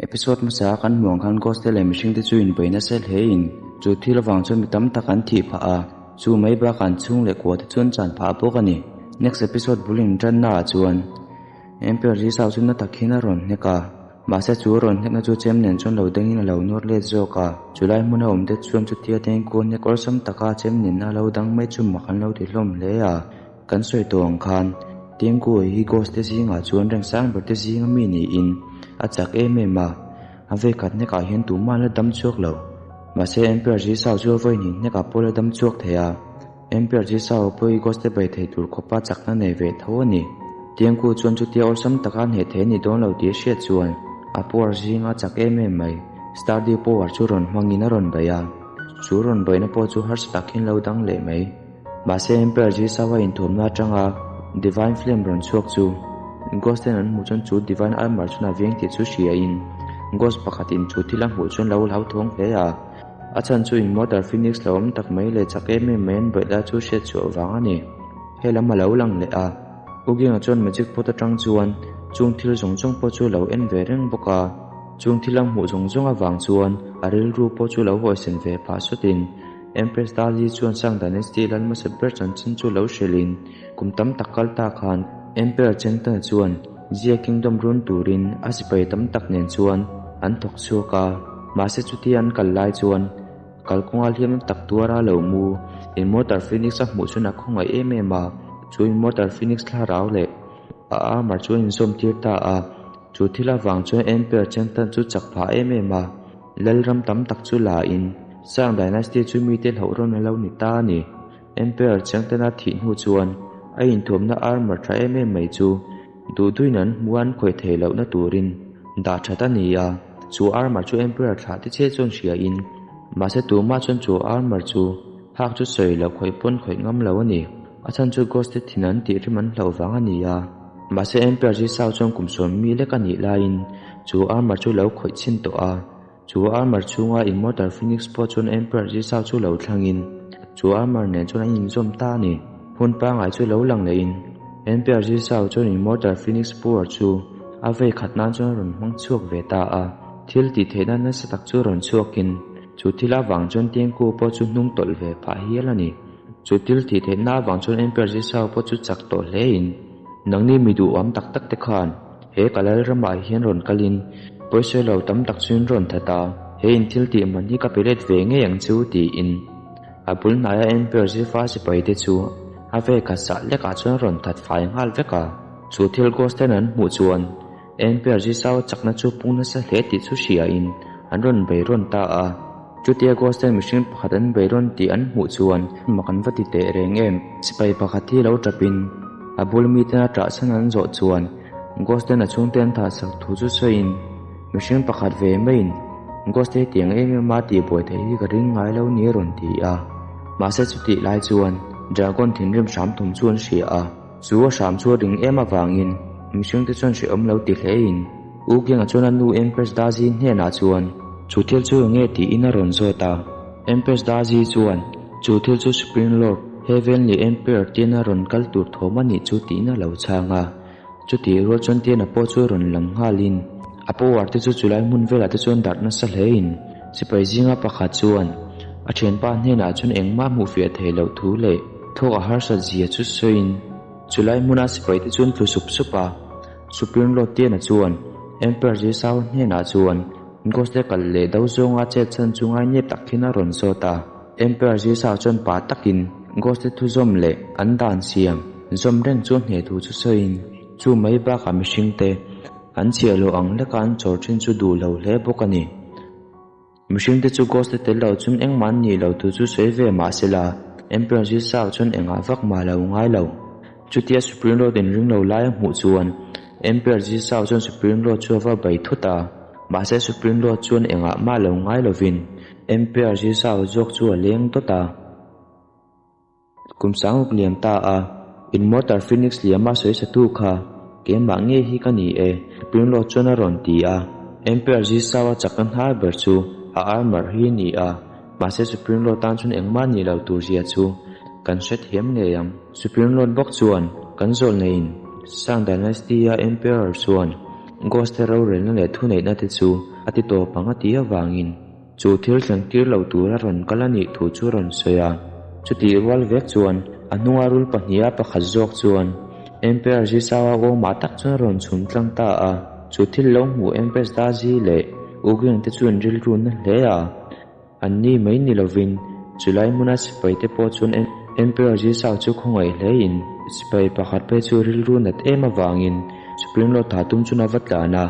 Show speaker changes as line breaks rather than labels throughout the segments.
Episode hmasa a kan hmuh ang khan Ghost te leh mihring te chu inbei nasa hle in chu thil avang chuan mi tam tak an thih phah a, chu mai bakah an chhung leh kua te chu an chan phah bawk a ni. Next episode bul in tanna ah chuan Emperor Jisau chu na tak hian a rawn hnek a, mahse chu a rawn hnekna chu chem nen chuan lo dengin a lo nawr let zawk a, chulai hmuna awm te chuan chutia tengkaw hnek awlsam taka chem nen a lo dang mai chu mak an lo ti hlawm hle a. Kan sawi tawh ang khan Tengkua hi Ghost te zingah chuan reng sang ber te zinga mi niin a chak em em a, a vei khat hnekah hian tumah an la dam chhuak lo. Mahse Emperor Jisau chu a vawi hnih hnekah pawh la dam chhuak thei a, Emperor Jisau pawh hi Ghost te bei thei tur khawpa chakna nei ve tho a ni. Tengkua chuan chutia awlsam taka hneh thei a ni dawn lo tih a hriat chuan a power zinga chak em em mai Stardew power chu rawn hmangin a rawn bei a, chu rawn beihna pawh chu harsa tak hian lo dang leh mai. Mahse Emperor Jisawa inthuamna atanga Divine Flame rawn chhuak chu Ghost ten an hmuh chuan chu Divine Armor chuan a veng tih chu hria in Ghost pakhat in chu thil a hmuh chuan lo hlauthawng hle a. A chhan chu Immortal Phoenix lo awm tak mai leh chak em em mai an beih lai chu hriat chhuah vang a ni. He lam a lo lang leh a. Ugianga chuan Magic Pot atang chuan chung thil zawng zawng pawh chu lo en ve reng bawk a. Chung thil a hmuh zawng zawng avang chuan a rilru pawh chu lo hawisan ve phah sawtin Empress Dali chuan Sang Dynasty lal hmasa ber chanchin chu lo hrilhin kum tam tak kal ta khan Emperor Chengtana chuan Jia Kingdom run turin a sipai tam tak nen chuan an thawk chhuak a, mahse chutia an kal lai chuan kalkawnga hliam tak tuara lo mu Immortal Phoenix a hmuh chuan a khawngaih em em a, chu Immortal Phoenix thlarau leh a armor chu a inzawm tir ta a, chu thil avang chuan Emperor Chengtana chu chak phah em em a. Lalram tam tak chu la in, Sang Dynasty chu mite hlauh rawn a lo ni ta a ni. Emperor Chengtana thih hnu chuan a inthuamna armor tha em em mai chu duhduin an hmu a an khawih theih lohna turin dah that a ni a, chu armor chu Emperor thlah te chiah chuan hria in, mahse tumah chuan chu armor chu hak chu sawi loh khawih pawn khawih ngam lo a ni. A chhan chu Ghost te thin an tih rim an hlauh vang a ni a. Mahse Emperor Jisau chuan kum sawm mi lek a nih laiin chu armor chu lo khawih chhin tawh a, chu armor chhunga Immortal Phoenix pawh chuan Emperor Jisau chu lo thlangin chu armor nen chuan an inzawm ta a ni. Hun pangngai chu lo lang lehin Emperor Jisau chuan Immortal Phoenix power chu a vei khat nan chuan a rawn hmang chhuak ve ta a, thil tih theihna nasa tak chu rawn chhuakin chu thil avang chuan Tiangku pawh chu hnung tawlh ve phah hial a ni. Chu thil tih theihna avang chuan Emperor Jisau pawh chu chak tawh hlein Nangni mi duhawm tak tak te khan he ka lal ramah hian rawn kalin pawisa lo tam tak chu in rawn that a, he in thil tih man hi ka pe let ve ngei ang chu tiin a bul hnaia Emperor Zifa sipai te chu a ve khat sah lekah chuan rawn that fai nghal vek a. Chu thil Ghost ten an hmuh chuan Emperor Jisau chakna chu pung nasa hle tih chu hriain an rawn bei rawn ta a. Chutia Ghost ten mihring pakhat an bei rawn tih an hmuh chuan mak an va ti teh reng em. Sipai pakhat hi lo tap in a bul miten a ṭah chhan an zawh chuan Ghost ten a chhungte an thah sak thu chu sawiin mihring pakhat ve maiin Ghost te hetiang em em a tihbuai theih hi ka ring ngai lo ni a rawn ti a. Mahse chutih lai chuan Dragon thinrim hram thawm chu an hria a. Chu a hram chu a ring em avangin mihring te chuan hrehawm lo ti hle in U Kianga chuan a nu Empress Dazi hnenah chuan chu thil chu enge tiin a rawn zawt a. Empress Dazi chuan chu thil chu Supreme Lord Heavenly Emperor tiin a rawn kal tur thawm a nih chu tiin a lo chhang a. Chutih rual chuan Tiana pawh chu rawn lang nghalin a power te chu chulai hmun velah te chuan darh nasa hle in sipai zinga pakhat chuan a thianpa hnenah chuan engmah hmuh fiah theih loh thu leh Thawk a harsat zia chu sawiin chulai hmuna sipai te chuan tlu sup sup a. Supreme Lord Tiana chuan Emperor Jisao hnenah chuan Ghost te kalh leh do zawnga chet chhan chu ngai nep tak hian a rawn zawt a. Emperor Jisao chuan pa takin Ghost te thu zawm leh an dan siam zawm reng chu hneh thu chu sawiin chu mai bakah mihring te an chhiah loh ang leka an chawr thin chu duh lo hle bawk a ni. Mihring te chu Ghost te tel lo chuan engmah an nih lo thu chu sawi ve mah se la, Emperor Jisau chuan engah vak mah lo ngai lo. Chutia Supreme Lord in ring lo lai a hmuh chuan Emperor Jisau chuan Supreme Lord chu a va bei thut a, mahse Supreme Lord chuan engah mah lo ngai lovin Emperor Jisau zawk chu a leng dawt a. Kum sangruk liam ta a, Immortal Phoenix liama sawi satu kha keimah ngei hi ka ni e, Supreme Lord chuan a rawn ti a. Emperor Jisau a chakna hnar ber chu a armor hi a ni a, mahse Supreme Lord tan chuan engmah ni lo tur zia chu kan hrethiam ngei ang. Supreme Lord bawk chuan kan zawlneiin Sang Dynasty-a Emperor chuan. Ghost te rorelna leh thuneihna te chu a ti tawp ang a tih avangin chu thil thleng tir lo tura rawn kal a nih thu chu a rawn sawi a. Chutih rual vek chuan a hnunga rul pahniha pakhat zawk chuan Emperor Zisaua awmah tak chuan a rawn chhum tlang ta a. Chu thil lo hmuh Empress Dazi leh Ugyen te chu an rilru na hle a. An ni mai ni lovin chulai hmuna sipai te pawh chuan Emperor Jisau chu khawngaih hlein sipai pakhat phei chu rilru nat em avangin Supreme Lord tha tum chuan a va tlan a.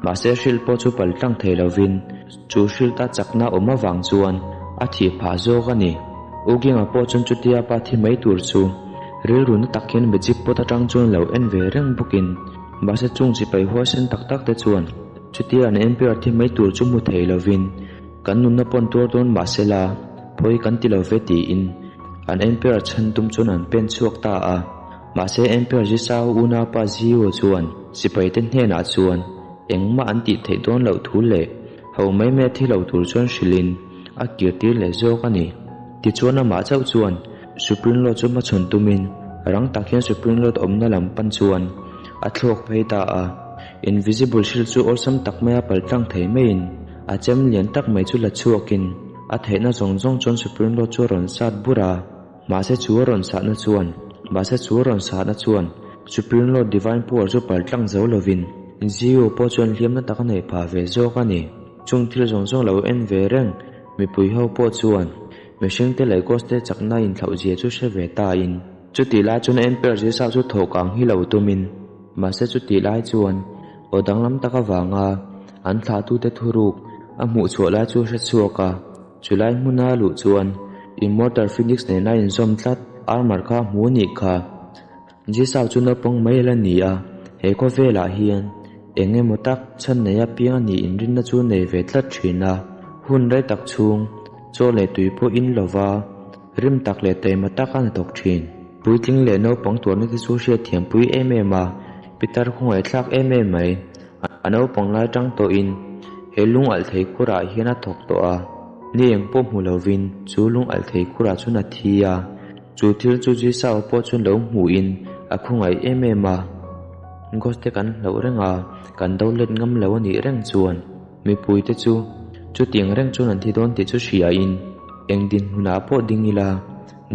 Mahse hrilh pawh chu pal tlang thei lovin chu hrilh ta chakna awm avang chuan a thih phah zawk a ni. U Ginga pawh chuan chutia pa thi mai tur chu rilru na tak hian magic pot atang chuan lo en ve reng bawkin mahse chung sipai huaisen tak tak te chuan chutia an Emperor thi mai tur chu hmu thei lovin kan nunna pawn tuar dawn mahsela pawi kan ti lo ve tiin an Emperor chhan tum chuan an pen chhuak ta a. Mahse Emperor Jisau unaupa Zio chuan sipai te hnenah chuan engmah an tih theih dawn loh thu leh ho mai mai a thi lo tur chuan hrilhin a kir tir leh zawk a ni. Tichuan amah chauh chuan Supreme Lord chu hmachhawn tumin rang tak hian Supreme Lord awmna lam pan chuan a thlawk phei ta a. Invisible shield chu awlsam tak maia paltlang thei maiin a chem lian tak mai chu la chhuakin a theihna zawng zawng chuan Supreme Lord chu a rawn sat bur a. Mahse chu a rawn sahna chuan Mahse chu a rawn sahna chuan Supreme Lord Divine Power chu paltlang zo lovin Zio pawh chuan hliamna tak a neih phah ve zawk a ni. Chung thil zawng zawng lo en ve reng mipui ho pawh chuan mihring te leh ghost te chakna inthlauh zia chu hre ve ta in chutih lai chuan Emperor Zisau chu thawhkang hi lo tumin mahse chutih lai chuan aw danglam tak avanga an thlahtute thuruk a hmuh chhuah lai chu hre chhuak a. Chulai hmuna luh chuan Immortal Phoenix nena inzawm tlat armor kha a hmu anih kha. Jisau chu naupang mai a la ni a, he khawvelah hian eng emaw tak chhan nei apiang a nih inrinna chu nei ve tlat thin a. Hun rei tak chhung chaw leh tui pawh in lova rim tak leh taima tak a hnathawk thin. Puitling leh naupang tuarna te chu hriatthiam pui em em a, pitar khawngaihthlak em em mai. A naupang lai tang tawhin he lung alh thei khurah hian a thawk tawh a, ni eng pawh hmu lovin chu lung alh thei khurah chuan a thi a, chu thil chu Jisau pawh chuan lo hmuhin a khawngaih em em a. Ghost te kan hlauh reng a, kan do let ngam lo a nih reng chuan mipuite chu chutiang reng chuan an thi dawn tih chu hriain eng dinhmunah pawh ding ila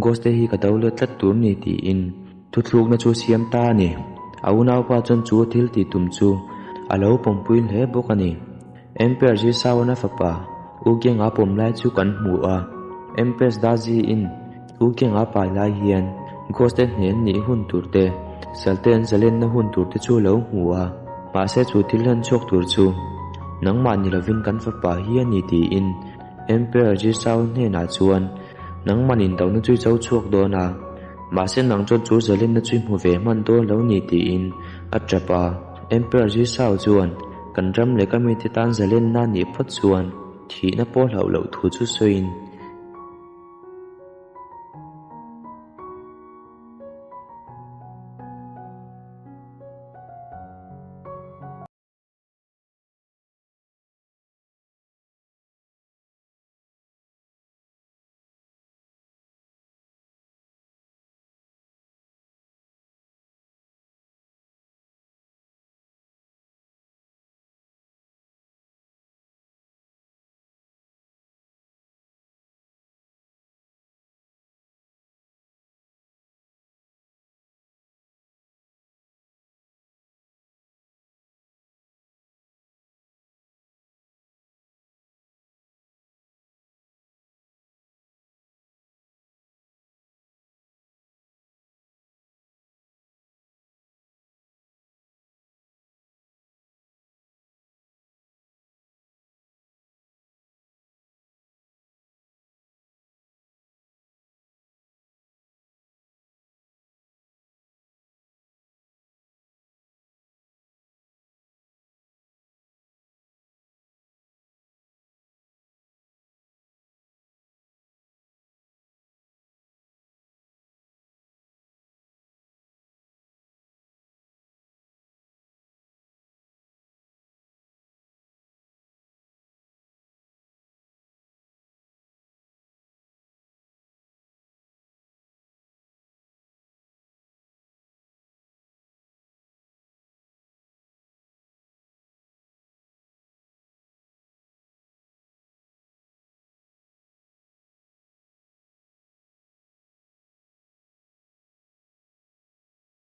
Ghost te hi ka do let tlat tur ni tiin Thuthlukna chu siam ta a ni. A unaupa chuan chu thil tih tum chu a lo pawmpui hle bawk a ni. Emperor Zisawana fapa U Kenga pawm lai chu kan hmu a. Empress Dazi-in U Kenga pai lai hian Ghost te hnen nih hun tur te, salte an zalenna hun tur te chu a lo hmu a. Mahse chu thil hlan chhuak tur chu nangmah ni lovin kan fapa hi a ni tiin Emperor Zisawa hnenah chuan nangman indohna chu i cho chhuak dawn a. Mahse nang chuan chu zalenna chu i hmu ve hman dawn lo ni tiin a tap a. Emperor Jisau chuan kan ram leh ka mite tan zalenna a nih phawt chuan thihna pawh hlauh loh thu chu sawiin.